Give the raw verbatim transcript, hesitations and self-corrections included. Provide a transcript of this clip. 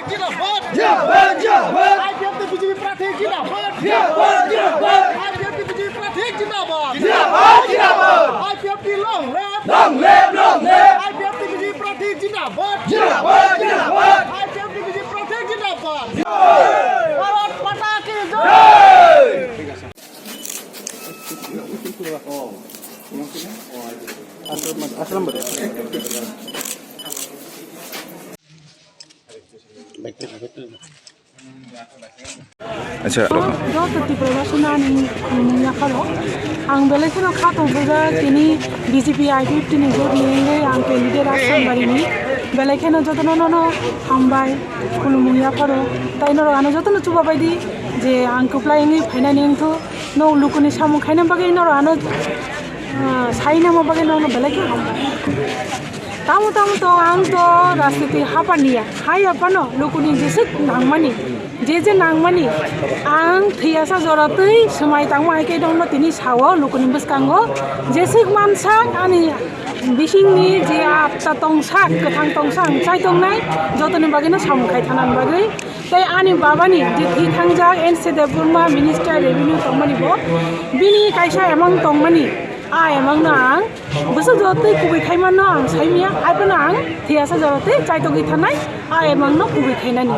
Zindabad! Zindabad! Zindabad! I P F T B J P prarthi zindabad! Zindabad! Zindabad! I P F T B J P prarthi zindabad! Zindabad! Zindabad! I P F T long live! Long live! Long live! I P F T B J P prarthi zindabad! Zindabad! Zindabad! I P F T B J P prarthi zindabad! Bharat Mata ki jai! Acha. Joto Tiprasano ani khulumung yapharo. Ang belai kheno kha tongthokjak tini B J P I P F T ni vote ni wngwi ang candidate Aslam Bari ni. Belai kheno jotono nono hambai khulumung yapharo. Tai norok ano jotono chubabaidi je ang kwplai wngwi phainani wngthu. Nok lukuni samung khaina bagwi norok ano, ah, saina ma bagwi norokno belai khe hambai. Tamo tamo to ang to rajniti hapaniya, hai aphano lukuni jeswk nangmani, je je nangmani ang thwiyasa jora twi swmai tangma hai khe dongno tini sao lukuni bwskango jeswk mansak ani bisingni je atta tongsak kwthang tongsa ang chai tongnai jotoni bagwino samung khai thanani bagwi. Tei ani babani je thwi thangjak N C Debbarma Minister Revenue tongmani bo bini kaisa amount tongmani, a amount no ang bwswk jora twi kubui khaimano ang saimya, aphano ang thwiyasa jora twi chaitogwi thanai a amount no kubui khainani.